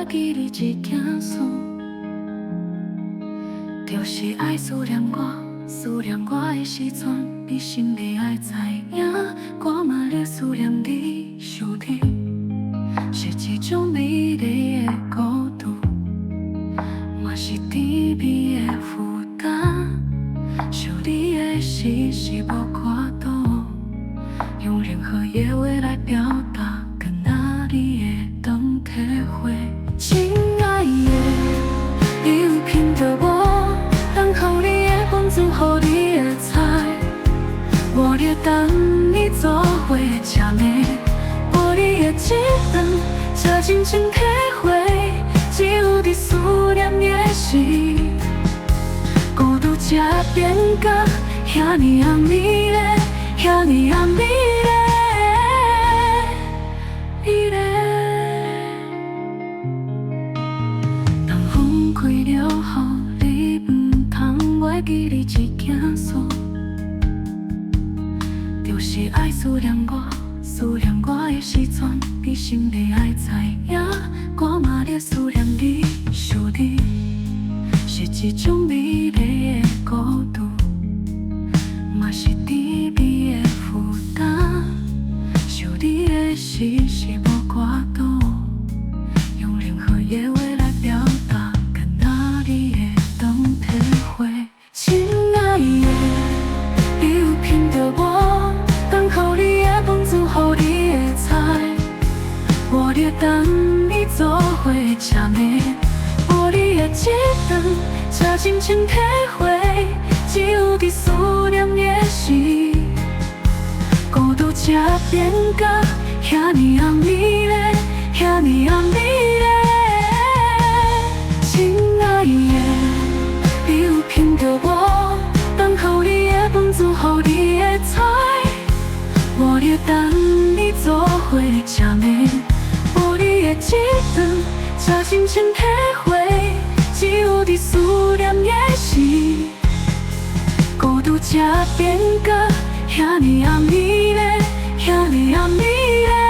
記你一件事，就是愛思念我，思念我的時陣，你心裡愛知影，我嘛咧思念你，想你是一種美麗的孤獨，嘛是甜蜜的負擔。想你的時是無法度用任何言話來表達，敢若你會當體會。親愛的，你有品著無？等候你的飯，煮予你的菜，我咧等你做伙食暝，無你的一頓，才真正體會，只有佇思念的時，孤獨才變甲遐爾仔美麗，遐爾仔美麗，美麗。當風開了予你毋通袂記你一件事，就是愛思念我，思念我的時陣，你心裡愛知影，我嘛咧思念你，想你是一種美麗的孤獨，嘛是甜蜜的負擔。想你的時是無法度用任何言話來表達，敢若你會當體會。親愛的，你有品著無？等候你的飯，煮予你的菜，我咧等你做伙食暝，無你的一頓，才真正體會，只有佇思念的時，孤獨才變甲遐爾仔美麗，遐爾仔美麗。親愛的，你有品著無？等候你的飯，煮予你的菜，我咧等你做伙食暝，無你的一頓，才真正體會，只有佇思念的時，孤獨才變甲遐爾仔美麗，遐爾仔美麗。